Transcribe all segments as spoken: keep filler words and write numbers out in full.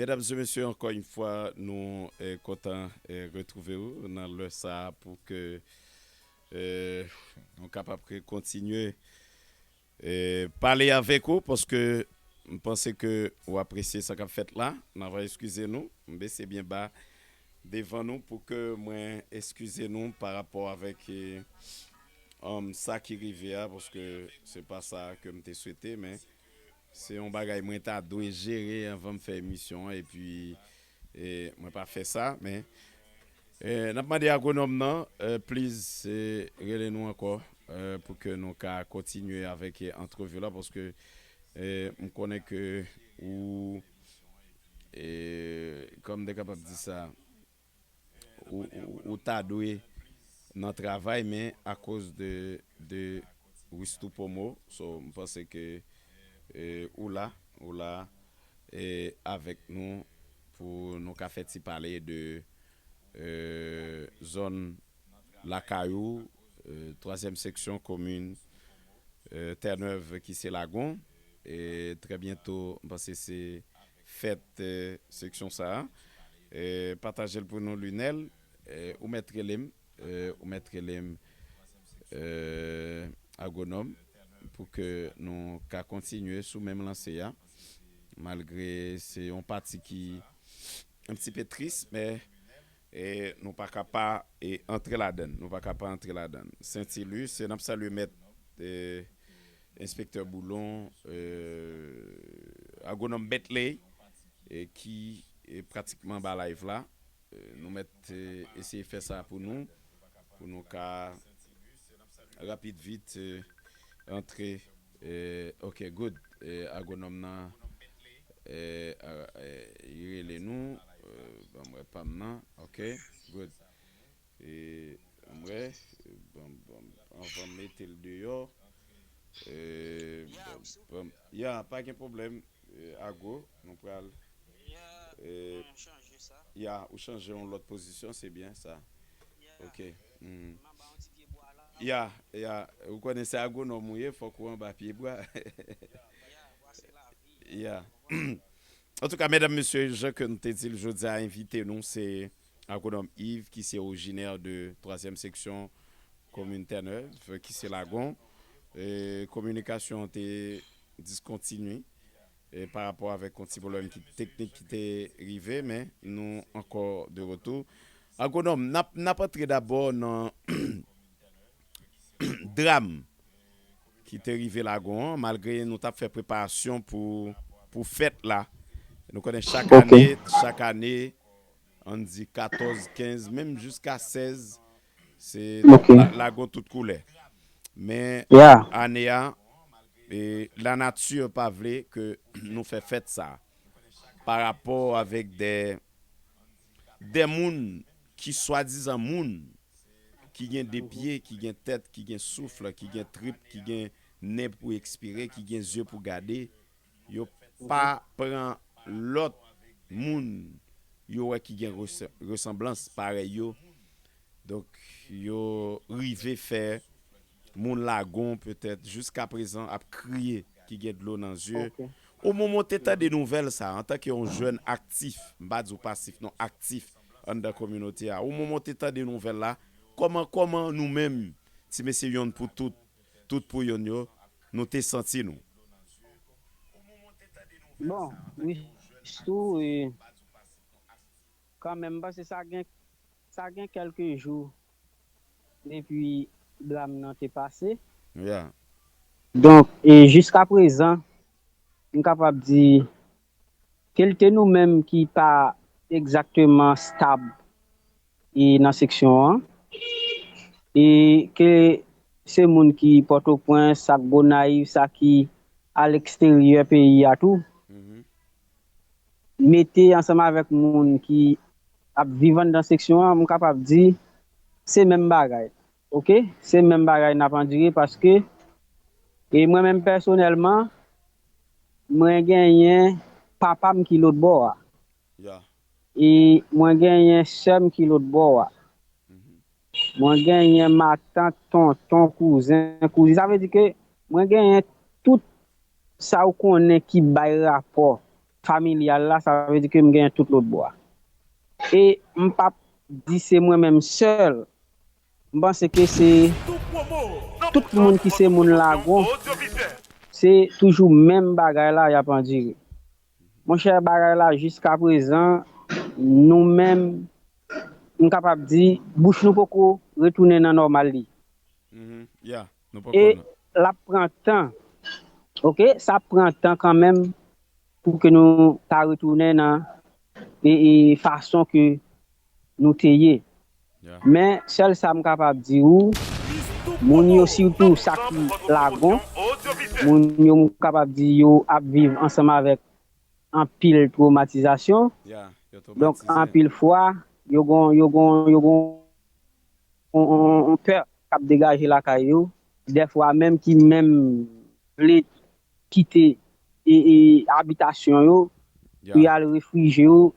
Medam e mesye, ankò yon fwa, nou eh, kontan eh, retwouve w nan lè sa a pou ke eh, nou kapab ke kontinye eh, pale avèk ou, paske m panse ke ou apresye sa k ap fèt la. N ava eskize nou, m bese byen ba devan nou pou ke mwen eskize nou pa rapò avèk eh, um, sa ki rive a, paske se pa sa ke m te swete, men se yon bagay mwen ta dwe jere anvan m fè emisyon an, epi eh, mwen pa fè sa, men eh, n ap mande agwonòm nan, eh, please, eh, rele nou ankò eh, pou ke nou ka kontinye avèk eh, antrevi la, paske eh, m konnen ke ou, eh, kòm m te kapab di sa, ou, ou, ou ta dwe nan travay, men akoz de, de Wistou Pomo, so, m panse ke eh, ou la, ou la eh, avèk nou pou nou ka fè ti pale de eh, zòn lakay ou, eh, twazyèm seksyon komin eh, Tènèv ki se Lagon. E trè byento, m panse se fèt eh, seksyon sa a. Eh, pataje l pou nou, Lunel. Eh, ou mèt rele m, eh, ou mèt rele m, eh, Agwonòm, pou ke nou ka kontinye sou menm lanse a, malgre se yon pati ki yon ti pe tris, men, eh, nou pa ka pa, eh, antre ladann, nou pa ka pa antre ladann. Sentilus, eh, n ap salye mèt, eh, enspektè Boulon, eh, Agwonòm Bentley, eh, ki, eh, pratikman anba live la. Eh, nou mèt, eh, eseye fè sa pou nou, pou nou ka rapid vit, eh, antre, eh, ok, good. Eh, Agwonòm nan, eh, a- eh, li rele nou, eh, ban m wè pa m nan, ok, good. Eh, ban m wè, ban m- ban m- anvan m mete l deyò, eh, ban m- ban m- ya, pa gen pwoblèm, eh, Agwo, nou pral, eh, ya, ou chanje yon lòt pozisyon, se byen sa. Ok. Hmm. Ya, ya, ou konnen se agwonòm ou ye, fòk ou anba pye bwa. Ya. Antouka, medam, mesye, jan ke nou te di l jodi a, envite nou se agwonòm Yves, ki se orijinè de twazyèm seksyon komin Tènèv, ki se Lagon. E, kominikasyon an te diskontinye, e, pa rapò avèk yon ti pwoblèm ki, teknik ki te rive, men nou ankò de retou. Agwonòm, n ap, n ap antre dabò nan dram ki te rive Lagon an, malgre nou t ap fè preparasyon pou, pou fèt la. Nou konnen chak ane, chak ane, ann di katòz, kenz, menm jiska sèz, se la- Lagon tout koulè. Men ane a, e, lanati pa vle ke nou fè fèt sa pa rapò avèk de, de moun ki swadizan moun, ki gen de pye, ki gen tèt, ki gen souf, ki gen trip, ki gen nen pou ekspire, ki gen zye pou gade, yo pa pran lòt moun yo wè ki gen rese- resanblans parèy yo. Donk, yo rive fè moun Lagon, petèt, jiska prezan ap kriye, ki gen dlo nan zye. O moman w te tande nouvèl sa, antanke yon jèn aktif, m pa di w pasif, non, aktif, anndan kominote a, o moman w te tande nouvèl la, kòman, kòman nou menm, ti mesye yonn pou tout, tout pou yonn yo, nou te santi nou? Bon, wi, sou, e, kanmenm, m panse sa gen, sa gen kèlke jou depi dram nan te pase. Ya. Donk, e jiska prezan, m kapab di, ke l te nou menm ki pa egzakteman stab e nan seksyon an, e ke se moun ki Pòtoprens, sa k Gonayiv, sa ki aleksteryè peyi a tou, mete ansanm avèk moun ki ap viv anndan seksyon an, m kapab di se menm bagay. Oke? Se menm bagay n ap andire paske, e mwen menm pèsonèlman, mwen genyen papa m ki lòt bò a. E mwen genyen sè m ki lòt bò a. Mwen genyen matant, tonton, kouzen, kouzin. Sa vle di ke mwen genyen tout sa ou konnen ki bay rapò familyal la, sa vle di ke m genyen tout lòt bò a. E m p ap di se mwen menm sèl. M panse ke se tout moun ki se moun Lagon, se toujou menm bagay la y ap andire. Monchè, bagay la jiska prezan, nou menm, m kapab di, bouch nou poko retounen nan nòmal li. E l ap pran tan. Oke, sa ap pran tan kanmenm pou ke nou ta retounen nan e, e fason ke nou te ye. Men, sèl sa m kapab di ou, moun yo, sitou sa ki Lagon, moun yo, m kapab di, yo ap viv ansanm avèk anpil twomatizasyon. Donk, anpil fwa, yo gon, yo gon, yo gon on, on, on pè k ap degaje lakay yo. Dèfwa menm ki menm vle kite e, e abitasyon yo pou y al refijye yo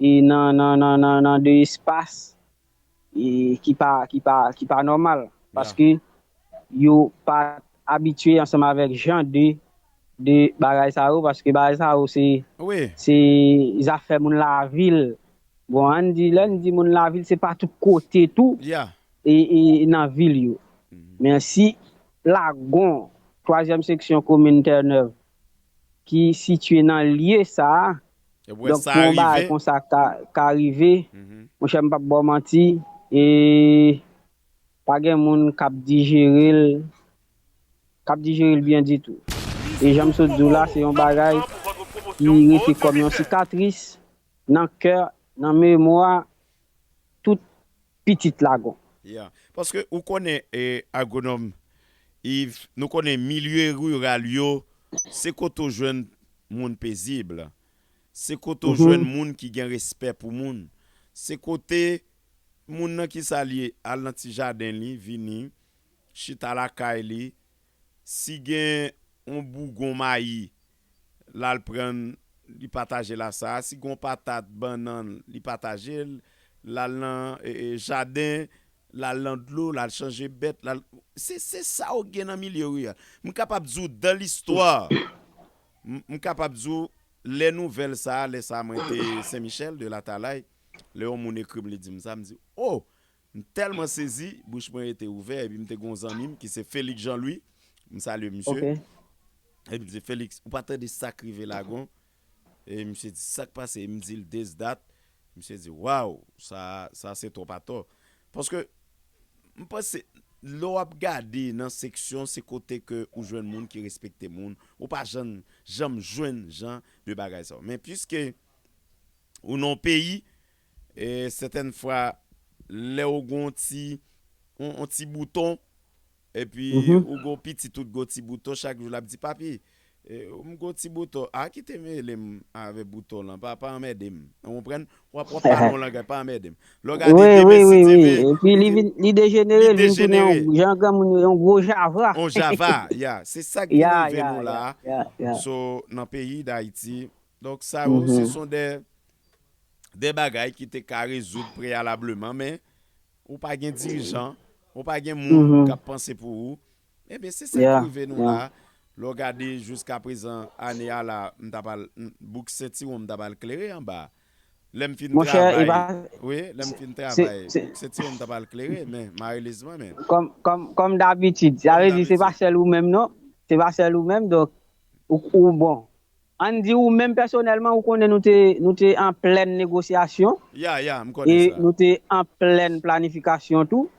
e nan, nan, nan, nan, nan de espas e ki pa, ki pa, ki pa nòmal. Paske yo pa abitye ansanm avèk jan de, de bagay sa yo, paske bagay sa yo se, se zafè moun lavil. Bon, ann di, lè n di moun lavil, se pa tout kote tou Yeah. e, e nan vil yo. Men si Lagon, twazyèm seksyon komin Tènèv, ki sitiye nan lye sa a, E pou wè donk sa pou yon bagay rive. Konsa ka, ka rive, Mhm. monchè, m p ap ba w manti, e pa gen moun k ap dijere l, k ap dijere l byen ditou. E jan m sot di w la, se yon bagay ki rete kòm yon sikatris nan kè, nan memwa tout pitit Lagon. Yeah. Paske ou konnen, eh, Agwonòm Yves, nou konnen milye riral yo, se kote ou jwenn moun pezib. Se kote ou jwenn moun ki gen respè pou moun. Se kote moun nan ki sa li ye, al nan ti jaden li, vini, chita lakay li. Si gen yon bougon mayi, l al pran, li pataje l a sa. Si gen yon patat, bannann, li pataje l, l al nan e, e, jaden, l al nan dlo, l al chanje bèt, l al... Se, se sa ou gen nan milye riral. M kapab di w dan listwa, m, m kapab di w lè nouvèl sa, lè sa mwen te Sen Michèl de Latalay, lè yon moun ekri m, li di m sa, m di, oh, m tèlman sezi, bouch mwen rete ouvè, epi m te gen yon zanmi m ki se Félix Jean Louis, m salye misye. Ok. Epi m di, Félix, ou pa tande sa k rive Lagon? E misye di, sa k pase? M di l, this, that. Misye di, waw, sa, sa se twòp atò. Paske m panse, lè w ap gade nan seksyon, se kote ke ou jwenn moun ki respekte moun. Ou pa janm, janm jwenn jan de bagay sa yo. Men piske ou nan yon peyi, e sètèn fwa, lè ou gen yon ti, yon, yon ti bouton, epi ou gen yon pitit ou gen yon ti bouton, chak jou l ap di, papi, e, m gen yon ti bouton, a kite mele m avè bouton lan, pa, pa anmède m. Ou konprann? W ap, w ap pale yon langay, pa anmède m. Lè w gade Wi, demen, wi, si wi, Dye wi. vle, Epi li vin, li dejenere, li li vin tounen dejenere. Yon jan granmoun, yon gwo java. On java, ya. Se sa k vin Ya, rive ya, nou la ya, a. Ya, ya. So, nan peyi Dayiti, donk sa yo, se Mhm. son de, de bagay ki te ka rezoud preyalableman, men ou pa gen dirijan, ou pa gen moun Mhm. k ap panse pou ou. Ebyen, se sa Ya, k rive nou ya. la. Lè w gade jiska prezan, ane a la, m ta pral, m, bouk sentiwon, m ta pral klere anba. Lè m fin Monchè, e travay, pa, wi, lè m se, fin se, travay, se, bouk sentiwon, m ta pral klere, men, malelezman, men, kòm, kòm, kòm dabitid, sa kòm vle di, se pa dabitid. Sèl ou menm, non. Se pa Sèl ou menm, donk, ou, ou bon. Ann di ou menm pèsonèlman, ou konnen nou te, nou te an plèn negosyasyon Ya, ya, m konnen e sa. Nou te an plèn planifikasyon tou.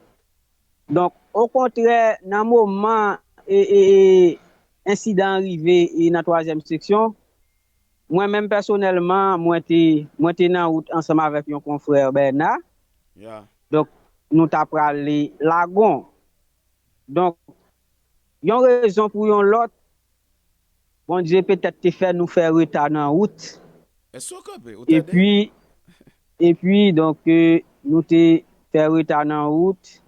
Donk, okontrè, nan moman e, e, e, ensidan an rive e nan twazyèm seksyon, mwen menm pèsonèlman, mwen te, mwen te nan wout ansanm avèk yon konfrè Bèna. Ya. Donk, nou ta prale Lagon. Donk, yon rezon pou yon lòt, Bondye petèt te fè nou fè reta nan wout. Èske w kanpe? Ou tande? Epi, epi, donk, e, nou te fè reta nan wout.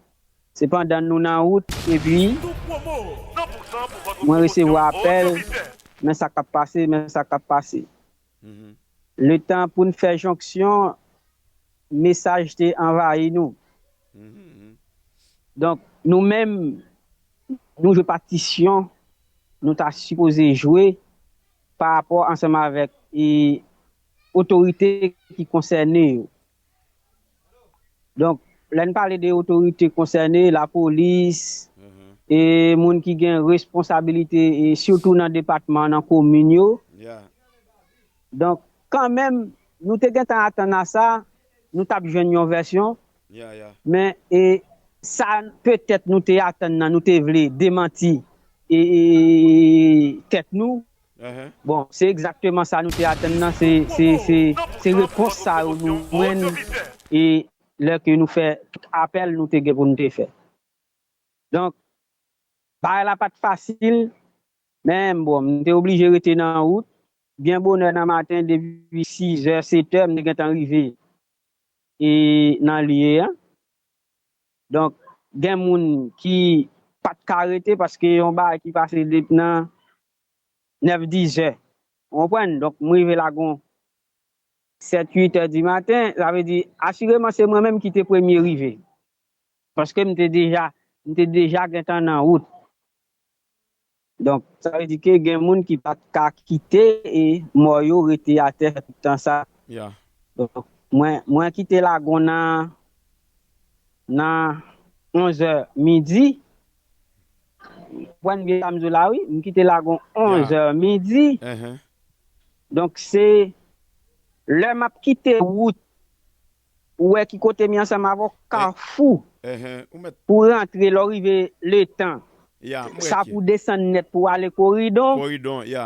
Sepandan, nou nan wout, epi mwen resevwa apèl, men sa k ap pase, men sa k ap pase. Mhm. Letan pou n fè jonksyon, mesaj te anvayi nou. Mhm. Donk, nou menm, nou jwe patisyon nou ta sipoze jwe pa rapò ansanm avèk e, otorite ki konsène yo. Donk, lè n pale de otorite konsène, lapolis, Mhm. e moun ki gen responsabilite, e sitou nan depatman, nan komin yo. Ya. Donk, kanmenm, nou te gentan atann a sa, nou t ap jwenn yon vèsyon, Ya, ya. men e sa petèt nou te atann nan, nou te vle demanti e, e, tèt nou. Mhm. Bon, se egzakteman sa nou te atann nan, se, se, se, se repons sa yo nou jwenn e lè ke nou fè tout apèl nou te gen pou nou te fè. Donk, bagay la pa t fasil, men bon, m te oblije rete nan wout. Byen bonè nan maten, depi sizè, setè, m te gentan rive e nan lye a. Donk, gen moun ki pa t ka rete paske yon bagay ki pase depi nan nèf, dizè. Ou konprann? Donk, m rive la gon sèt, uit è di maten, sa vle di, asireman, se mwen menm ki te premye rive. Paske m te deja, m te deja gentan nan wout. Donk, sa vle di ke gen moun ki pa t ka kite e mò yo rete atè tout tan sa. Ya. Donk, Mwen, mwen kite Lagon nan, nan onzè midi. Konprann byen sa m di w la, wi. M kite Lagon onzè midi. Donk, se lè m ap kite wout, ou wè ki kote m ye ansanm avè w, Kafou. Pou rantre, lè w rive Letan. Sa pou desann nèt pou w ale Koridon.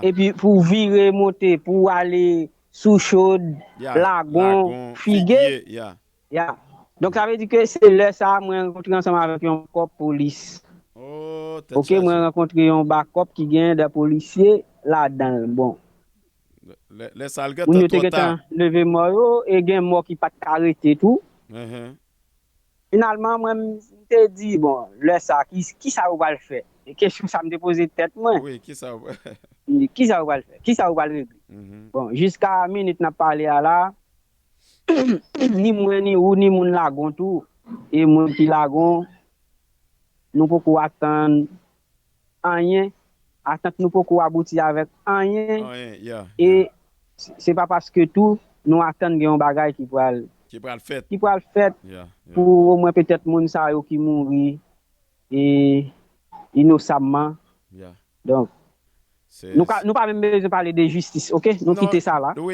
Epi pou w vire monte, pou w ale Souchod, Lagon, Figye. Ya. Donk, sa vle di ke se lè sa a mwen rankontre ansanm avèk yon kòp polis. Ok, mwen rankontre yon bakòp ki gen de polisye ladan l. Bon. Moun yo te gentan leve mò yo, e gen mò ki pa t ka rete tou. Finalman, mwen, m te di, bon, lè sa, ki, ki sa yo pral fè? E kesyon sa m te poze tèt mwen. Ki sa yo pral fè? Ki sa yo pral regle? Bon, jiska minit n ap pale a la, ni mwen, ni ou, ni moun Lagon tou, e moun ki Lagon, nou poko atann anyen, atant nou poko abouti avèk anyen. E se pa paske tou nou atann gen yon bagay ki pral, ki pral fèt pou omwen petèt moun sa yo ki mouri e inosamman. Donk, nou ka, nou pa menm bezwen pale de jistis, ok? Nou kite sa la. Nou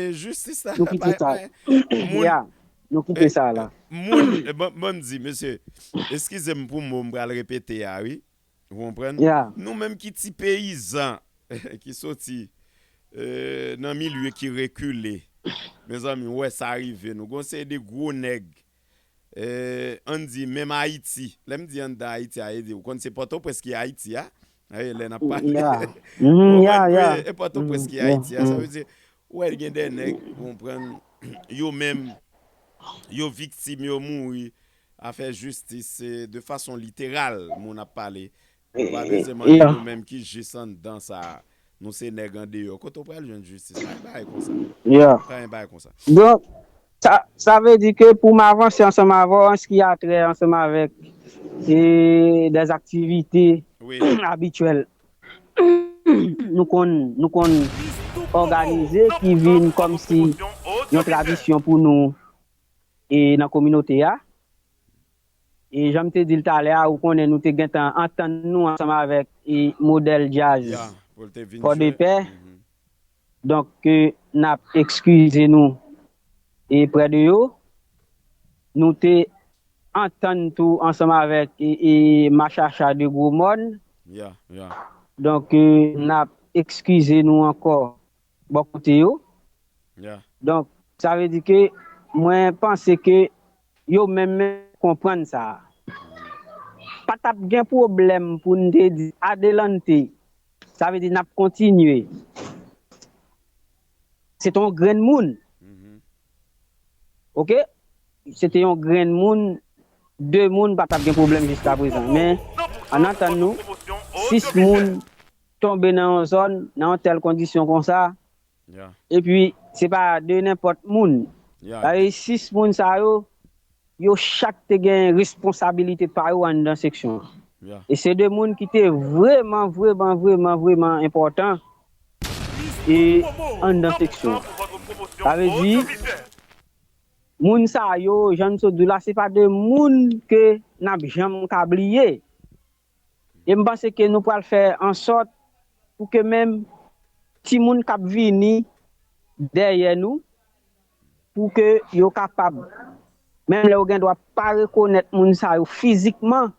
kite sa. Ya, nou kite sa la. Moun, ban m di, mesye, eskize m pou mo m pral repete a, wi. Ou konprann? Nou menm ki ti peyizan ki soti nan milye ki rekile, mezanmi, ou wè sa rive nou. Gon seri de gwo nèg, ann di, menm Ayiti. Lè m di anndan Ayiti a, e di, ou konn se Pòtoprens ki Ayiti a. Lè n ap pale. Ou konprann? Wi, e Pòtoprens ki Ayiti a. Sa vle di, ou wè, gen de nèg, ou konprann, yo menm, yo viktim, yo mouri. Afè jistis, se de fason literal moun ap pale. Nou pa bezwen mande nou menm ki jis anndan sa a. Nou se nèg andeyò. Kote w pral jwenn jistis? Pa gen bagay konsa. Pa gen bagay konsa. Donk, sa, sa vle di ke pou m avanse ansanm avè w, an se ki a trè ansanm avèk, e, dèzaktivite abityèl nou konn, nou konn òganize, ki vin kòmsi yon tradisyon pou nou, e, nan kominote a. E jan m te di l talè a, ou konnen nou te gentan antann nou ansanm avèk, e, modèl djaz Pòdepè. Donk, ke n ap ekskize nou, e, prè de yo. Nou te antann tou ansanm avèk, e, e, Machacha de Gwomòn. Donk, e, n ap ekskize nou ankò bò kote yo. Donk, sa vle di ke mwen panse ke yo menm, menm konprann sa. Pa t ap gen pwoblèm pou n te di adelante. Sa vle di n ap kontinye. Se te yon grenn moun. Ok? Se te yon grenn moun, de moun, pa t ap gen pwoblèm jiska prezan. Men, ann antann nou, sis moun tonbe nan yon zòn, nan yon tèl kondisyon konsa, epi se pa de nenpòt moun. Sa vle di sis moun sa yo, yo chak te gen responsabilite pa yo anndan seksyon an. E se de moun ki te vrèman, vrèman, vrèman, vrèman enpòtan, e, anndan seksyon an. Sa vle di, moun sa yo, jan m sot di w la, se pa de moun ke n ap janm ka bliye. E m panse ke nou pral fè ansòt pou ke menm timoun k ap vini dèyè nou, pou ke yo kapab, menm lè yo gen dwa pa rekonèt moun sa yo fizikman,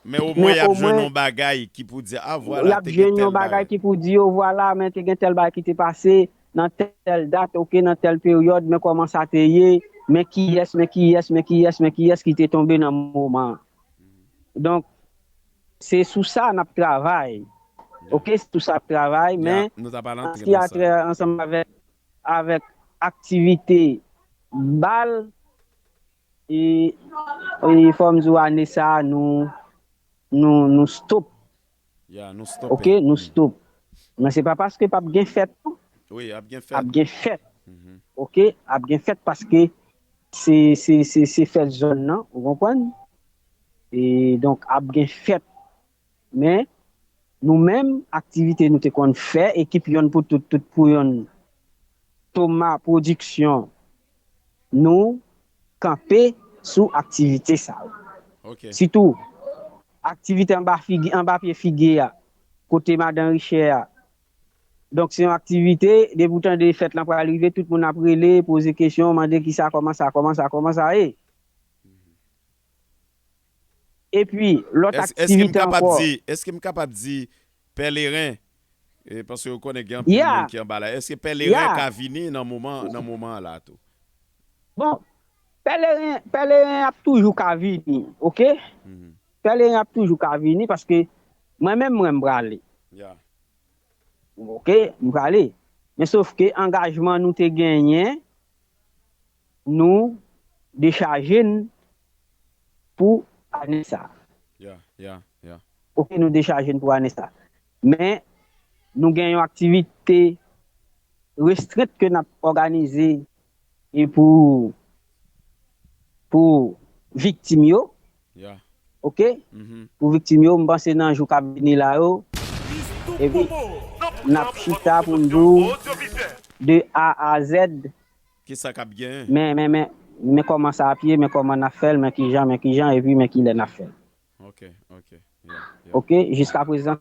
men omwen y ap jwenn yon bagay ki pou di, a, vwala, te gen tèl bagay. Y ap jwenn yon bagay ki pou di yo, vwala, men te gen tèl bagay ki te pase nan tèl dat, ok, nan tèl peryòd, men kòman sa te ye, men kiyès, men kiyès, men kiyès, men kiyès ki te tonbe nan moman an. Donk, se sou sa n ap travay. Ok, se sou sa n ap travay, men an se ki a trè ansanm avèk, avèk aktivite bal, e, e fò m di w ane sa a, nou, nou, nou stop. Ok, nou stop. Men se pa paske p ap gen fèt, non. Ap gen fèt. Ok, ap gen fèt paske se, se, se, se fèt zòn nan, ou konprann? E donk, ap gen fèt. Men, nou menm, aktivite nou te konn fè, ekip yonn pou tout, tout pou yonn, Toma Pwodiksyon, nou kanpe sou aktivite sa yo. Ok. Sitou, aktivite anba figi, anba pye figi a, kote madan Richè a. Donk, se yon aktivite, depi w tande fèt lan pral rive, tout moun ap rele, poze kesyon, mande kisa, kòman sa, kòman sa, kòman sa ye. Epi, lòt Èske m aktivite kapab ankò. Di, èske m kapab di pèleren, e, paske ou konnen gen anpil Yeah. Moun ki anba la, èske pèleren Yeah. Ka vini nan moman, nan moman an la tou? Bon, pèleren, pèleren ap toujou ka vini, ok? Mhm. Pèleren ap toujou ka vini paske mwen menm, mwen, m prale. Yeah. Ok, m prale. Men sof ke angajman nou te genyen, nou dechaje n pou ane sa. Yeah, yeah, yeah. Ok, nou dechaje n pou ane sa. Men, nou gen yon aktivite restrent ke n ap òganize e pou, pou viktim yo, Yeah. ok? Mhm. Pou viktim yo, m panse nan jou k ap vini la yo, epi n ap chita pou n di w de A a Z, Kisa k ap genyen? men, men, men, men kòman sa ap ye, men kòman n ap fè l, men kijan, men kijan, epi men kilè n ap fè l. Ok, ok. Yeah, yeah. Ok, jiska prezan,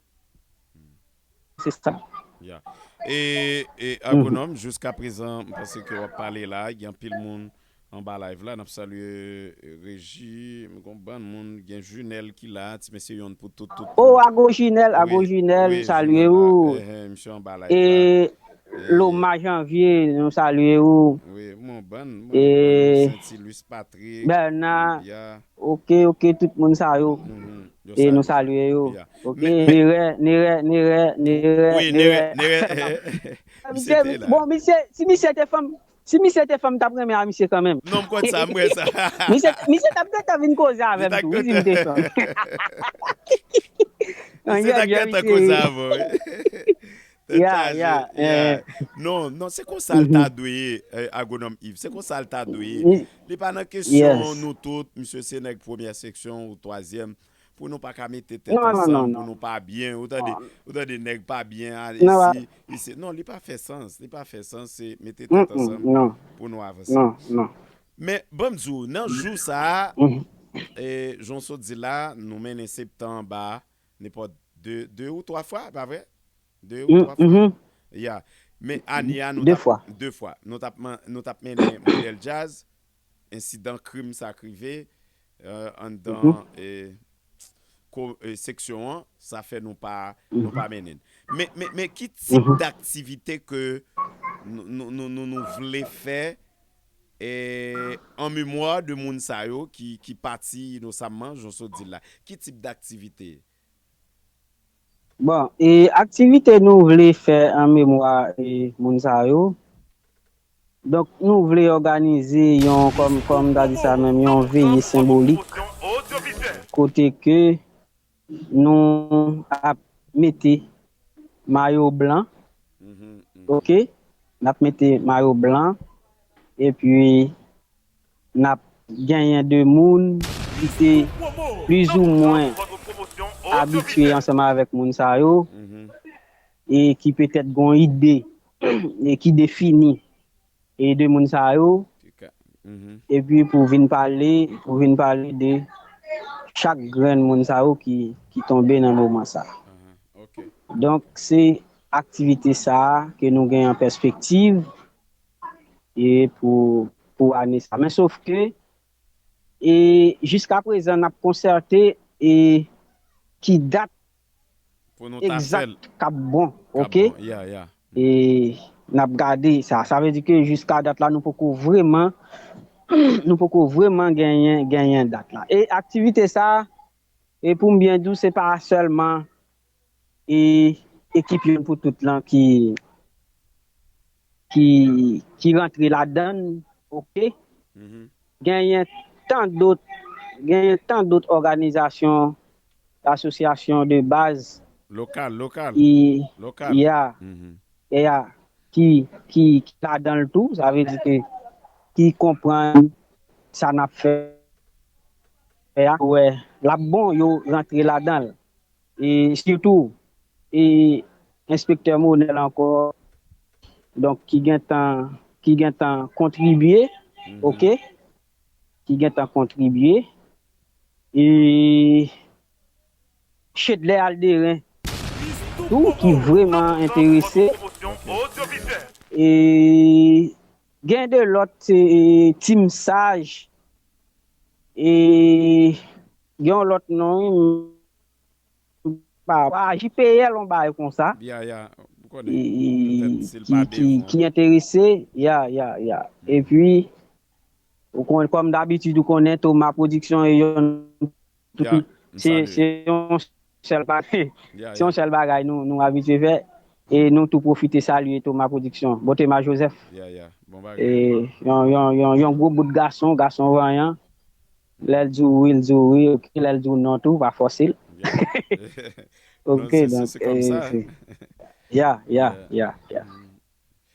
se sa. Yeah. E, e Agwonòm, jiska prezan, m panse ke w ap pale la, gen anpil moun anba live la, n ap salye, e, Reji, m gon bann moun, gen Junel ki la, ti mesye yonn pou tout, tout. Oh, Agwo Junel, Wi, Agwo Junel, wi, m salye Junel la. ou. Ehe, misye anba live la. E Loma Janvier, nou salye ou. Wi, m gon bann, m E gon bann, Saint Louis Patrick, Bernard, Bia. Ok, ok, tout moun sa yo. Mhm. Yo E nou salye. Salye yo. Yeah. Ok, Men, men, Nere, Nere, Nere, Nere. wi, Nere, Nere. Misye Misye, te la. Bon, misye, si misye te fanm, si misye te fanm, m t ap renmen a misye kanmenm. Non, m kwè sa, m kwè sa. Misye, misye t ap gentan vin koze avè m Li t ap tou, wi, si m te fanm. Misye t ap gentan koze avè w, wi. Tèt Yeah, chaje, yeah, yeah. Eh. Non, non, se konsa l ta dwe ye, eh, Agwonòm Yves. Se konsa l ta dwe ye. Wi. Li pa nan kesyon Yes. Nou tout, misye se nèg premyè seksyon ou twazyèm, pou nou pa ka mete tèt Non, non, ansanm, non, pou non. Nou pa byen, ou tande, Non. Ou tande nèg pa byen a, Non, isi, isi. Non, li pa fè sans, li pa fè sans, se mete tèt Mm-mm, ansanm non. Pou nou avanse. Non, non. Men, ban m di w, nan jou sa a, Mhm. e, jan w sot di la, nou mennen Septan anba, nenpòt de, de ou twa fwa, pa vre? De Mm, ou twa fwa? Mhm. Ya. Men ane a, nou De t ap, fwa. De fwa. Nou t ap man- nou t ap mennen modèl djaz, ensidan krim sa k rive, eh, anndan, Mhm. eh, ko- eh, seksyon an, sa fè nou pa, nou Mhm. pa mennen l. Men, men, men ki tip Mhm. daktivite ke nou, nou, nou, nou, nou vle fè, eh, an memwa de moun sa yo ki, ki pati inosamman, jan w sot di l la? Ki tip daktivite? Bon, e aktivite nou vle fè an memwa e moun sa yo. Donk, nou vle òganize yon, kòm, kòm m ta di sa menm, yon veye senbolik kote ke nou ap mete mayo blan, Mhm, mhm. ok? N ap mete mayo blan, epi n ap genyen de moun ki te plizoumwen abitye ansanm avèk moun sa yo, Mhm. e ki petèt gon ide e ki defini e de moun sa yo, Ki ka- mhm. Epi pou vin pale, pou vin pale de chak grenn moun sa yo ki, ki tonbe nan moman sa. Ahan, ok. Donk, se aktivite sa a ke nou gen an pèspektiv e pou, pou ane sa. Men sof ke, e jiska prezan, n ap konsète e ki dat Pou nou ta fè l. Egzak k ap bon, K ap ok? Bon, ya, ya. E n ap gade sa. Sa vle di ke jiska dat la, nou poko vrèman, nou poko vrèman genyen, genyen dat la. E aktivite sa, e pou m byen di w, se pa sèlman e ekip Youn pou Tout lan ki, ki, ki rantre ladan l, ok? Mhm. Genyen tan dòt, genyen tan dòt òganizasyon, asosyasyon de baz Lokal, lokal. ki, Lokal. ya, Mhm. ya, ki, ki, ki ladan l tou, sa vle di ke ki konprann sa n ap fè, fè a, wè, l ap bon, yo rantre ladan l. E sitou, e enspektè Monèl ankò, donk, ki gentan, ki gentan kontribye oke, ki gentan kontribye. E Chedlè Alderen tou ki vrèman enterese. E gen de lòt, e, Tim Saj. E gen yon lòt non, wi, m pa, pa J P L, yon bagay konsa. Ya, ya, m konnen. E, e, Petèt si l ki, pa ki, devan. Ki enterese, ya, ya, ya. Epi, ou konn, kòm dabitid, ou konnen Thomas Production e yon, se, se yon sèl bagay, se yon sèl bagay nou, nou abitye fè. E nou tou pwofite salye Thomas Production. Bon, Thomas Joseph. Ya, ya. Bon bagay. E yon, yon, yon, yon gwo bout gason, gason vanyan. Lè l di w wi, l di w wi, oke. Lè l di w non tou, pa fòse l. Ya. Non, oke, se, se, donk, se kòmsa. E, se, ya, ya, ya, ya.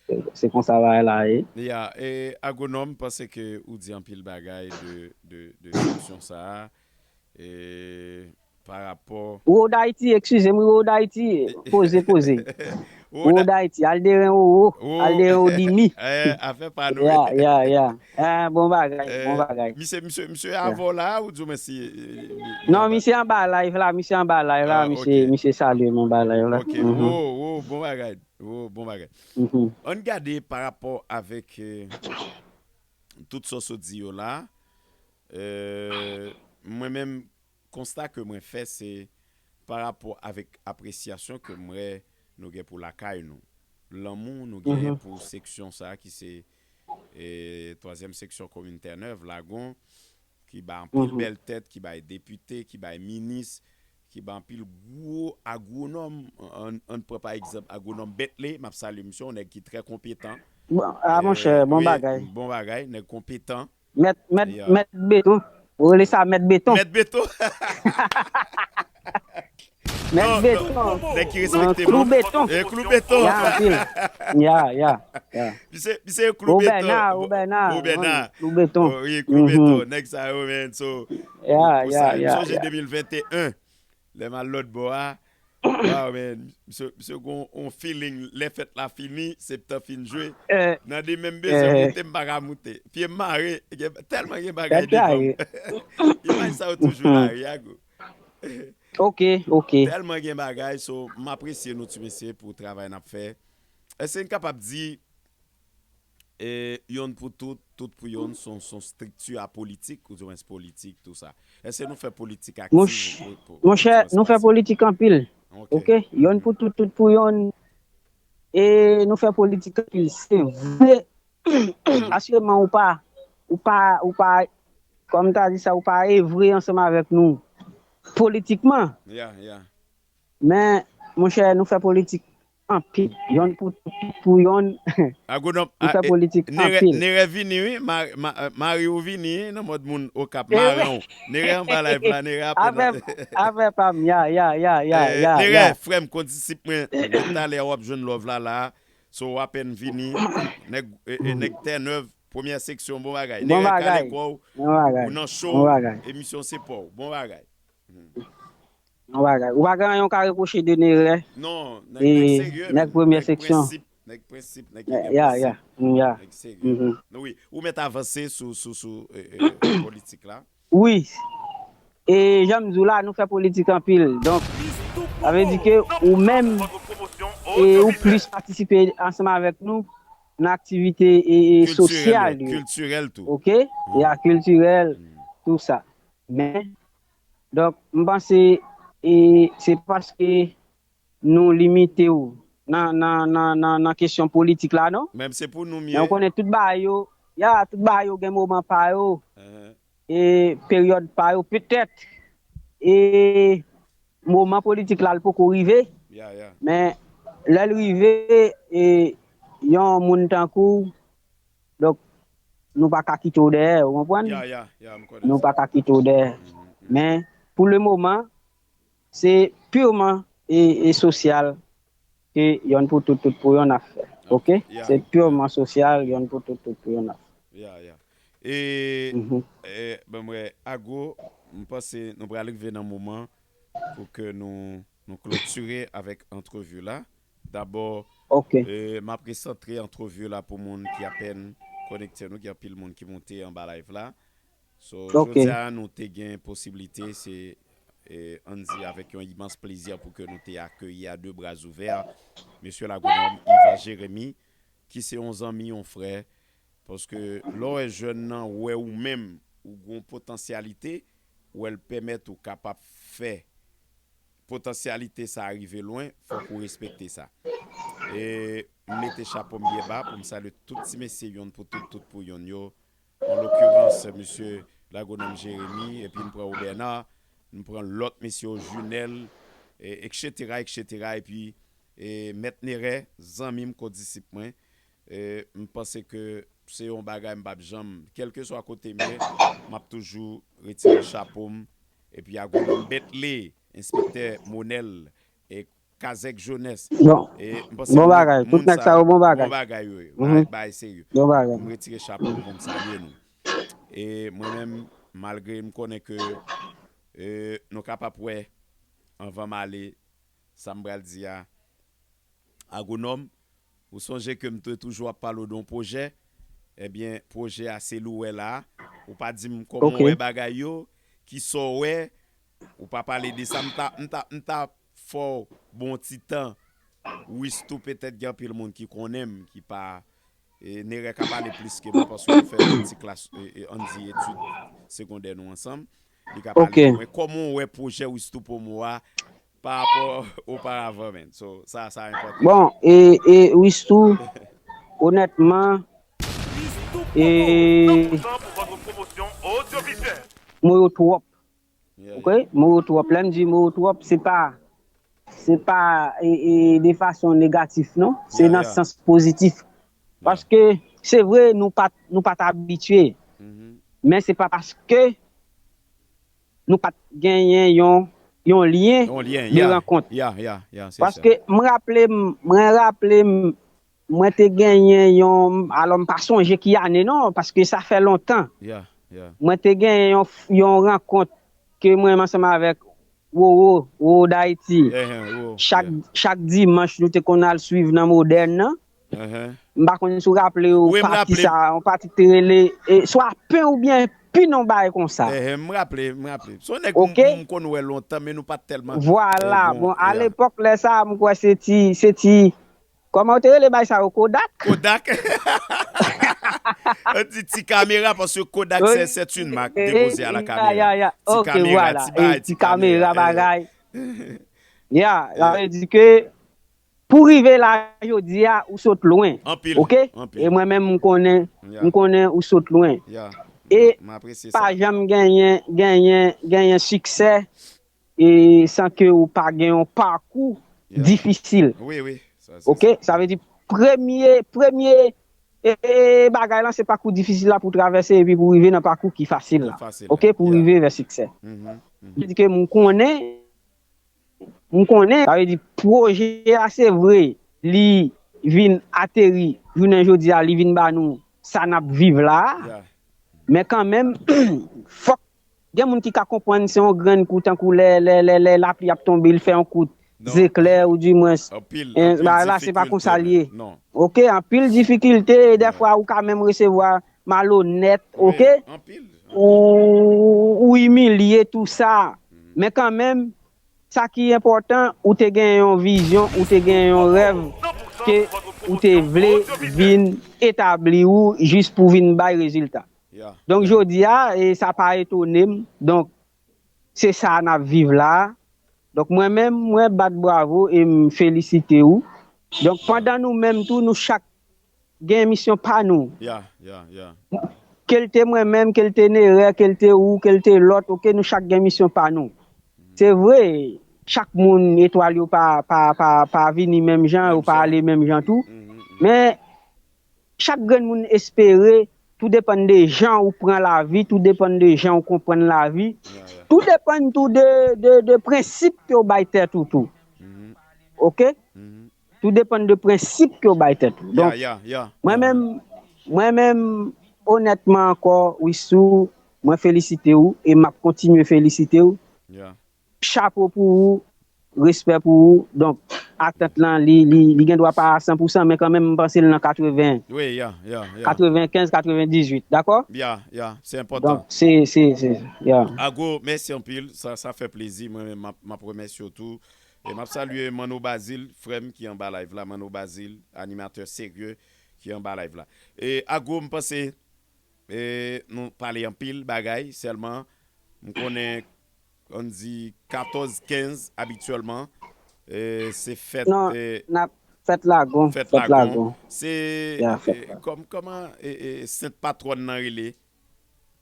Se, se konsa bagay la ye. Ya, e, Agwonòm, m panse ke ou di anpil bagay de, de, de seksyon sa a. E, pa rapò Road Haïti, eskize m, wi, Road Haïti, poze, poze. Road Haïti, Alderen Roro, Alderen Odimi. Eh, afè pa nou. Ya, ya, ya. Eh, bon bagay, bon bagay. Misye, misye, misye avè w la, ou di w mèsi? Non, misye anba live la, misye anba live la, misye, misye salye m anba live la. Ok, wo, wo, bon bagay, wo, bon bagay. Ann gade pa rapò avèk, eh, tout sa w sot di yo la, eh, mwen menm, konsta ke mwen fè, se pa rapò avèk apresyasyon ke m wè nou gen pou lakay nou. Lanmou nou genyen pou seksyon sa a ki se, e, twazyèm seksyon komin Tènèv, Lagon, ki bay anpil bèl tèt, ki bay depite, ki bay minis, ki bay anpil gwo agwonòm. Ann, ann pran pa egzanp agwonòm Bentley, m ap salye misye, yon nèg ki trè konpetan. Bon, a, monchè, bon bagay. Bon bagay, nèg konpetan. Mèt, mèt, mèt beton. Ou rele sa mèt beton? Mèt beton. Mèt beton. Nèg ki respekte moun. Klou beton. E klou beton. Ya, anpil. Ya, ya, ya. Misye, misye klou beton. Obèna, Obèna. Obèna. Klou beton. Wi, klou beton. Nèg sa yo, man. So, ya, ya, ya. M sonje de mil venteyen. Lè m al lòt bò a, waw, man, misye, misye gon yon feeling, lè fèt la fini, septan fin jwe. Nan de menm bezwen moute, m pa ka moute. Pye m mare, tèlman gen bagay devan m. Imaj sa yo toujou la, wi, Ago. Ok, ok. Tèlman gen bagay, so, m apresye nou ti mesye pou travay n ap fè. Èske n kapab di, e, Yonn pou tout, tout pou yonn, se yon, se yon estrikti apolitik, ou di mwens politik, tou sa. Èske nou fè politik aktiv pou, pou, pou... Monchè, nou fè politik anpil. Ok. Yonn pou tout, tout pou yonn. E nou fè politik anpil. Se vre, asireman ou pa, ou pa, ou pa, kòm ta di sa, ou pa evre ansanm avèk nou politikman. Ya, ya. Men, monchè, nou fè politik anpil. Yonn pou tout, tout pou yonn. Agwonòm, nou fè politik anpil. Nerè vini, wi. Mari w vini, wi, nan mòd moun Okap, maran w. Nerè anba live la, Nerè apèn. Avè, avè pa m, ya, ya, ya, ya, ya. Nerè, frè m, kondisip mwen, depi talè w ap jwenn love la, la. So, w apèn vini. Nèg, e, e, nèg Tènèv, premyè seksyon, bon bagay. Nerè, kale kò w. Ou nan cho, emisyon se pa w. Bon bagay. Yon bagay. Ou pa gen anyen w ka repwoche de Nerè. Non, nèg, nèg serye, nèg premyè seksyon. Nèg prensip, nèg prensip, nèg ki gen prensip. Ya, ya, ya. Nèg serye. Wi, ou mèt avanse sou, sou, sou, e, e, politik la. Wi. E jan m di w la, nou fè politik anpil. Donk, sa vle di ke ou menm, e, ou plis patisipe ansanm avèk nou nan aktivite, e, e, sosyal yo. Kiltirèl tou. Ok? Ya, kiltirèl, tou sa. Men, donk, m panse, e, se paske nou limite w nan, nan, nan, nan, nan kesyon politik la, non? Men se pou nou mye. Men ou konnen tout bagay yo, ya, tout bagay yo gen moman pa yo, e peryòd pa yo. Petèt, e moman politik la, l poko rive. Ya, ya. Men lè l rive, e yon moun tankou w, donk, nou pa ka kite w dèyè, ou konprann? Ya, ya, ya, m konnen sa. Nou pa ka kite w dèyè. Men, pou le moman, se pirman e, e sosyal ke yonn pou tout, tout pou yonn ap fè. Ok? Ya. Se pirman sosyal, yonn pou tout, tout pou yonn ap fè. Ya, ya. E, e, ban m wè, Ago, m panse nou pral rive nan moman pou ke nou, nou klotire avèk antrevi la. Dabò, e, m ap resantre antrevi la pou moun ki apèn konekte nou, gen anpil moun ki moute anba live la. So, ok, jodi a, nou te gen posiblite, se, eh, ann di avèk yon imans plezi pou ke nou te akeyi a de bra ouvè mesye Lagonòm Ivan Jeremi, ki se yon zanmi, yon frè, paske lè w wè jèn nan wè ou menm, ou gen yon potansyalite, ou wè l pèmèt ou kapab fè potansyalite sa a rive lwen, fòk ou respekte sa. E m mete chapo m byen ba pou m salye tout ti mesye yonn pou tout, tout pou yonn yo. An lokirans, mesye Lagonòm Jeremi, epi m pran Obèna, m pran lòt mesye yo, Junèl, e, etsetera, etsetera, epi, e, Mèt Nerè, zanmi m, kondisip mwen, e, m panse ke se yon bagay m p ap janm, kèlkeswa kote m ye, m ap toujou retire chapo m. Epi Agwonòm Bentley, Enspektè Monèl, e Kazèk Jonès. Bon, e m panse bon moun, bagay. Tout moun nèg sa sa yo, bon bagay. Bon bagay, wi. Mhm. Bagay, bagay serye. Bon bagay. M retire chapo m pou m salye nou. E mwen menm, malgre m konnen ke, e, nou kapab wè, anvan m ale, sa m pral di a, Agwonòm, ou sonje ke m te toujou ap pale w de yon pwojè. Ebyen, pwojè a se li w wè la. Ou pa di m kòman w wè bagay yo, kisa w wè. Ou pa pale de sa. M ta, m ta, m ta fè w bon ti tan. Wistou, petèt gen anpil moun ki konnen m, ki pa, e, Nerè ka pale plis ke mwen, paske nou fè yon ti klas, e, e, ann di etid segondè nou ansanm. Li ka pale pou mwen. Kòman w wè pwojè Wistou Pwomo a pa rapò oparavan, man? So, sa, sa enpòtan. Bon, e, e, Wistou, onètman, e, mo yo twòp. Yeah, ok? Yeah. Mo yo twòp. Lè m di mo yo twòp, se pa, se pa, e, e, de fason negatif, non. Se nan sans pozitif. Yeah. Paske, se vre, nou pa, nou pa t abitye. Mhm. Men se pa paske nou pa t genyen yon, yon lyen de rankont. Yon lyen, yeah. Yeah, yeah, yeah, se sa. Paske m raple m, mwen raple m, mwen te genyen yon, alò m pa sonje ki ane non, paske sa fè lontan. Yeah, yeah. Mwen te genyen yon, yon rankont ke mwen menm ansanm avèk Roro, Roro Dayiti. Eh, eh, Roro, chak, yeah, chak dimanch, nou te konn al swiv nan Modèn nan. Uh-huh. M pa konn si w raple w pati sa, yon pati ki te rele, e, swa pen oubyen pin, yon bagay konsa. Eh, eh, m raple, m raple. Se yon nèg m, ok, m konn wè lontan, men nou pa t tèlman, vwala, eh, bon, bon, yeah. Alepòk, lè sa a, m kwè se ti, se ti, kòman yo te rele bagay sa yo, Kodak? Kodak. Yo di ti kamera, paske Kodak, c'est, c'est une marque déposée à la caméra. Ya, ya, ya. Ti kamera, ti bagay, ti kamera, bagay. Ya, sa vle di ke pou rive la jodi a, ou sot lwen. Anpil, ok? Anpil. E mwen menm, m konnen, yeah, m konnen ou sot lwen. Yeah. E m apresye sa. Pa janm genyen, genyen, genyen siksè, e san ke ou pa gen yon pakou, yeah, difisil. Wi, wi. Sa, se, ok? Sa vle di premye, premye, e, e, bagay lan, se pakou difisil la pou travèse epi pou rive nan pakou ki fasil la. Ki fasil la. Ok? Pou, yeah, rive vè siksè. Mhm, mhm. Vle di ke m konnen M konnen, sa vle di pwojè a, se vre, li vin ateri, jounen jodi a, li vin ba nou sa n ap viv la a. Yeah. Men kanmenm, fòk gen moun ki ka konprann se yon grenn kou, tankou lè, lè, lè, lè lapli ap tonbe, li fè yon kout zeklè, ou dimwens, anpil, eh, anpil bagay la, se pa difikilte, konsa l ye. Non. Ok, anpil difikilte, e dèfwa ou ka menm resevwa malonèt, ok? Anpil, anpil. Ou, ou imilye, tou sa. Mhm. Men kanmenm, sa ki enpòtan, ou te gen yon vizyon, ou te gen yon rèv ke ou te vle vin etabli ou jis pou vin bay rezilta. Yeah. Donk, yeah, jodi a, e sa pa etone m. Donk, se sa n ap viv la a. Donk, mwen menm, mwen bat bravo e m felisite ou. Donk, pandan nou menm tou, nou chak gen misyon pa nou. Yeah, yeah, yeah. Ke l te mwen menm, ke l te Nerè, ke l te ou, ke l te lòt, ok, nou chak gen misyon pa nou. Mhm. Se vre, chak moun etwal yo pa, pa, pa, pa vini menm jan, yo pa ale menm jan tou. Mhm, mhm. Men, chak grenn moun espere, tou depann de jan ou pran lavi, tou depann de jan ou konprann lavi. Yeah, yeah. Tou depann tou de, de, de prensip ke w bay tèt ou tou. Mhm. Ok? Mhm. Tou depann de prensip ke w bay tèt ou. Donk, yeah, yeah, yeah, mwen menm, mwen menm, onètman ankò, Wissou, mwen felisite w e m ap kontinye felisite w. Yeah. Chapo pou ou. respè pou ou. Donk, atant lan, li, li, li gen dwa pa a san pou san, men kanmenm, m panse l nan katreven, wi, ya, ya, ya, katrevenkenz, katrevendizuit, dakò? Ya, ya, se enpòtan. Donk, se, se, se, ya. Ago, mèsi anpil, sa, sa fè plezi, mwen menm, m ap, m ap remèsye w tou. E m ap salye Manno Bazil, frè m ki anba live la, Manno Bazil, animatè serye ki anba live la. E Ago, m panse, e, nou pale anpil bagay, sèlman, m konnen, ann di, katòz, kenz, abityèlman, e, se fèt, non, e, n ap fèt Lagon, fèt Lagon. Se, ya, fèt e, Lagon. Kòm, kòman, e, e, sent patwòn nan rele?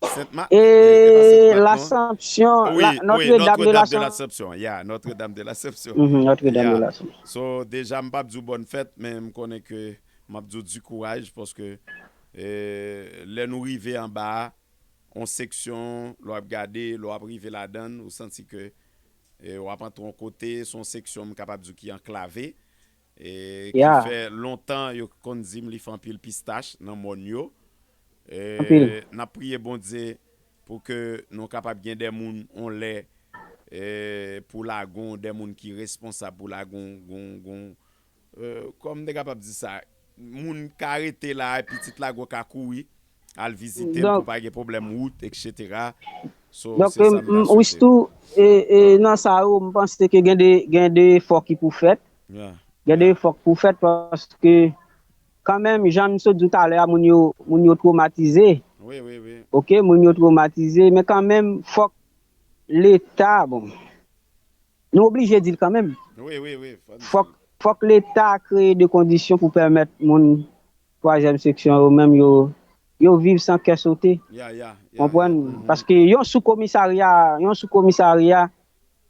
Sent Ma-, e, e, e pa Sent Mat, non? Lasanpsyon, wi, la, wi, Notre Dame de Lasanpsyon. Ya, Notre Dame de Lasanpsyon. Mhm, Notre Dame de Lasanpsyon. So, deja, m p ap di w bòn fèt, men m konnen ke m ap di w di kouraj, paske, e, lè nou rive anba a, on seksyon, lè w ap gade, lè w ap rive ladan l, ou santi ke, e, w ap antre on kote, se on seksyon, m kapab di w ki anklave, e, ki, ya, fè lontan, yo konn di m li fè anpil pistach nan mòn yo. E, anpil. N ap priye Bondye pou ke nou kapab gen de moun, on lè, e, pou Lagon, de moun ki responsab pou Lagon, gon, gon, e, kòm m te kapab di sa, moun ka rete la, pitit Lagon ka kouri, al vizite l, donk, pou pa gen pwoblèm wout, etsetera. So, donk, se sa m ta swete. Wistou, e, e, nan sa yo, m panse ke gen de, gen de efò ki pou fèt. Ya. Gen de, ya, efò ki pou fèt paske, kanmenm, jan m sot di w talè a, moun yo, moun yo twomatize. Wi, wi, wi. Oke, moun yo twomatize, men kanmenm, fòk Leta, bon, nou oblije di l kanmenm. Wi, wi, wi, fò n di l. Fòk, fòk Leta kreye de kondisyon pou pèmèt moun twazyèm seksyon yo menm yo, yo viv san kè sote. Ya, ya, ya, ya. Konprann? Mhm. Paske yon sou komisarya, yon sou komisarya,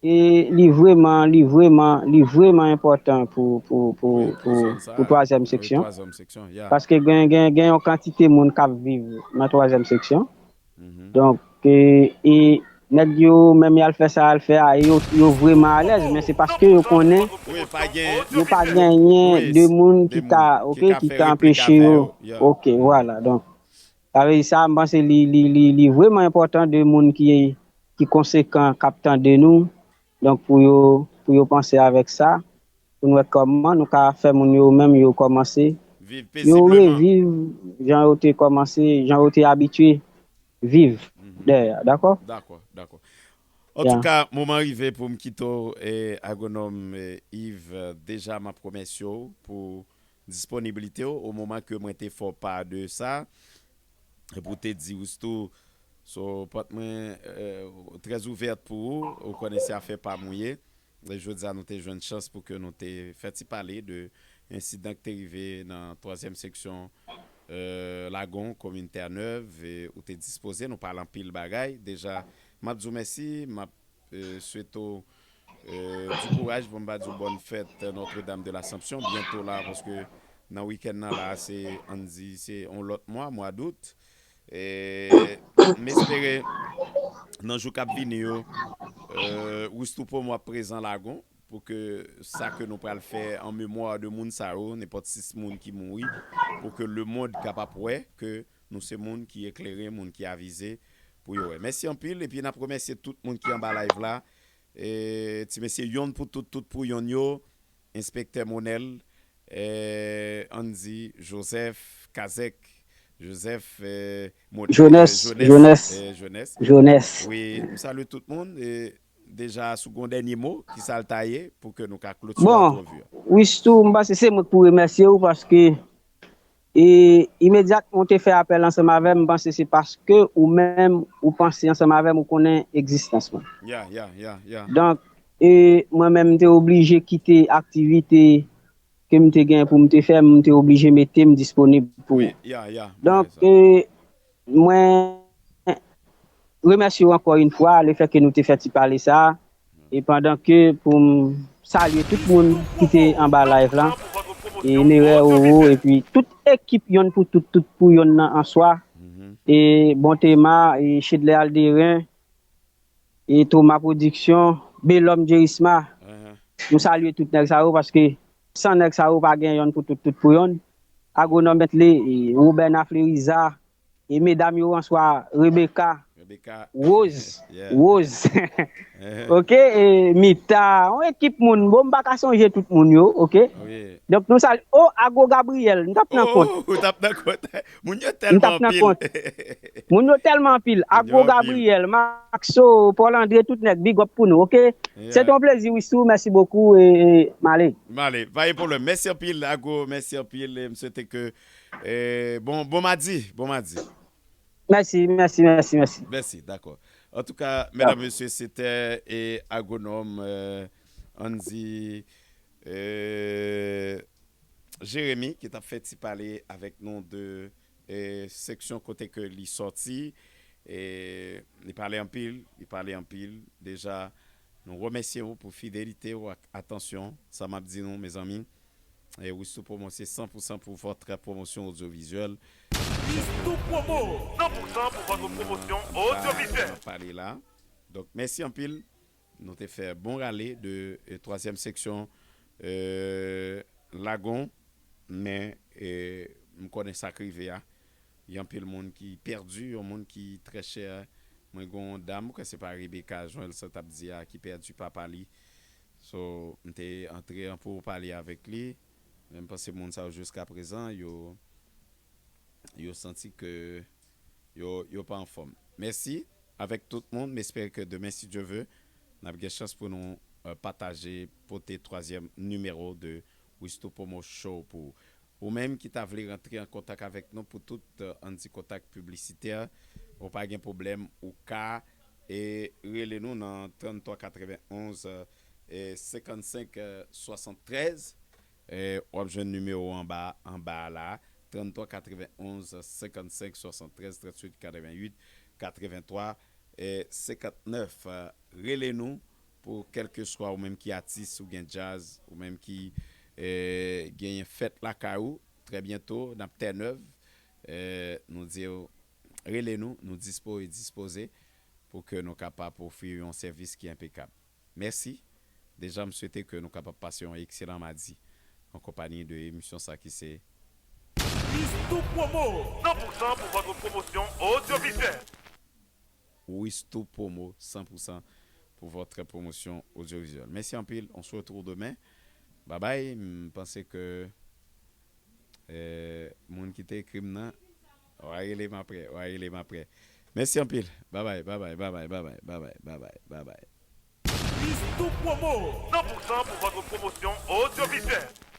e li vreman, li vreman, li vreman enpòtan pou, pou, pou, wi, pou, pou zòn sa, pou twazyèm seksyon. Wi, twazyèm seksyon, ya. Paske gen, gen, gen yon kantite moun k ap viv nan twazyèm seksyon. Mhm. Donk, e, e nèg yo, menm y al fè sa y al fè a, e yo, yo vreman alèz, men se paske yo konnen, wi, pa gen, yo pa genyen, wi, de moun ki ka, oke, ki ka fè anpeche yo. Ya. Oke, vwala. Donk, sa vle di sa, m panse li, li, li, li vreman enpòtan de moun ki, ki konsekan, k ap tande nou. Donk, pou yo, pou yo panse avèk sa, pou n wè kòman nou ka fè moun yo menm yo kòmanse, yo, viv pezibleman, reviv jan yo te kòmanse, jan yo te abitye viv, mhm, dèyè a, dakò? Dakò, dakò. Ya. Antouka, moman rive pou m kite w, e, Agwonòm, e, Yves, e, deja m ap remèsye w pou disponiblite w, o moman ke mwen te fè w pa de sa, epi w te di Wistou, so, pòt mwen, e, trè ouvèt pou ou, ou konnen se afè pa m ou ye. E jodi a, nou te jwenn chans pou ke nou te fè ti pale de ensidan ki te rive nan twazyèm seksyon, e, Lagon, komin Tènèv, e ou te dispoze, nou pale anpil bagay. Deja, m ap di w mèsi, m ap, e, swete w, e, di kouraj, pou m pa di w bòn fèt Notre Dame de l'Assomption, byento la, paske nan wikenn nan la, se, ann di, se yon lòt mwa, mwa dout. E m espere nan jou k ap vini yo, e, Wistou Promo ap prezan Lagon pou ke sa ke nou pral fè an memwa de moun sa yo, nenpòt sis moun ki mouri, pou ke lemonn kapab wè ke nou se moun ki eklere, moun ki avize, pou yo wè. Mèsi anpil, epi n ap remèsye tout moun ki anba live la. E, ti mesye yonn pou tout, tout pou yonn yo, Enspektè Monèl, e, Andy, Joseph, Kazèk, Joseph, e, Monèl, Jonès, e, Jonès, Jonès, e, Jonès. Jonès. Wi, m salye tout moun, e, deja sou gon dènye mo, ki sa l ta ye, pou ke nou ka klotire antrevi a? Bon, Wistou, m panse se mwen k pou remèsye w, paske e imedyatman w te fè apèl ansanm avè m, m panse se paske ou menm ou panse ansanm avè m, ou konnen egzistans mwen. Ya, ya, ya, ya. Donk, e mwen menm, m te oblije kite aktivite ke m te gen pou m te fè, m te oblije mete m disponib pou ou. Wi, ya, ya, m konnen sa. Donk, e mwen remèsye w ankò yon fwa, lefètke nou te fè ti pale sa a. E pandan ke pou m salye tout moun ki te anba live la, e Merè Roro, epi tout ekip Yonn pou tout, tout pou yonn nan an swa, e Bontema, e Chedlè Alderen, e Toma Production, Belòm Jerisma. Nou salye tout nèg sa yo, paske san nèg sa yo, pa gen Yonn pou tout, tout pou yonn. Agwonòm Bentley, e Wobèna Fleriza, e medam yo an swa, Rebecca, Rebecca. Rose. Yeah. Rose. Ok, e Mita, yon ekip moun. Bon, m pa ka sonje tout moun yo, ok? Wi. Donk, nou salye. Oh, Ago Gabriel, m t ap nan kont. Oh, ou t ap nan kont. Moun yo tèlman anpil. Moun yo tèlman anpil. Ago Gabriel, Maxo, Paul André, tout nèg, big up pou nou, ok? Yeah. Se te yon plezi, Wistou, mèsi bokou, e, e, m ale. M ale, pa gen pwoblèm. Mèsi anpil, Ago, mèsi anpil, e m swete ke, e, bon, bon madi, bon madi. Mèsi, mèsi, mèsi, mèsi. Mèsi, dakò. Antouka, medam, mesye, se te e agwonòm, e, Andy, e, Jérémy ki t ap fè ti pale avèk nou de, e, seksyon kote ke li sòti. E, li pale anpil, li pale anpil. Deja, nou remèsye w pou fidelite w ak atansyon. Sa m ap di nou, mezanmi, e, Wistou Promo, se san pou san pou vòt pwomosyon odyovizyèl. Wistou Promo, san pou san pou vòt pwomosyon odyovizyèl. N ap pale la. Donk, mèsi anpil. Nou te fè bon rale de, e, twazyèm seksyon, e, Lagon, men, e, m konnen sa k rive a. Gen anpil moun ki pèdi, yon moun ki trè chè. Mwen gen yon dam, m kwè se pa Rebecca Joël sa t ap di a, ki pèdi papa li. So, m te antre an pou pale avèk li. Men m panse moun sa yo jiskaprezan, yo, yo santi ke yo, yo pa anfòm. Mèsi avèk tout moun. M espere ke demen, si Dye ve, n ap gen chans pou nou, e, pataje, pote twazyèm nimewo de Wistou Promo Show pou ou. Ou menm ki ta vle rantre an kontak avèk nou pou tout, e, ann di kontak piblisitè, ou pa gen pwoblèm, ou ka, e, rele nou nan trannntwa katrevenonz, e, senkannsenk, e, swasanntrèz. E, w ap jwenn nimewo anba, anba a la, trannntwa katrevenonz senkannsenk swasanntrèz, tranntuit katreventuit katreventwa, e, senkantnèf. E, rele nou pou kèlkeswa ou menm ki atis, ou gen djaz, ou menm ki, e, genyen fèt lakay ou, trè byento, n ap tènèv. E, nou di w, rele nou, nou dispo e dispoze pou ke nou kapab ofri yon sèvis ki enpekab. Mèsi. Deja, m swete ke nou kapab pase yon ekselan madi an konpanyi de emisyon sa ki se Wistou Promo, san pou san pou vòt pwomosyon odyovizyèl. Wistou Promo, san pou san pou vòt pwomosyon odyovizyèl. Mèsi anpil. On se retrouve demain. Babay. M panse ke E, moun ki te ekri m nan, w a rele m apre, w a rele m apre. Mèsi anpil. Babay, babay, babay, babay, babay, babay, babay. Wistou Promo, san pou san pou vòt pwomosyon odyovizyèl.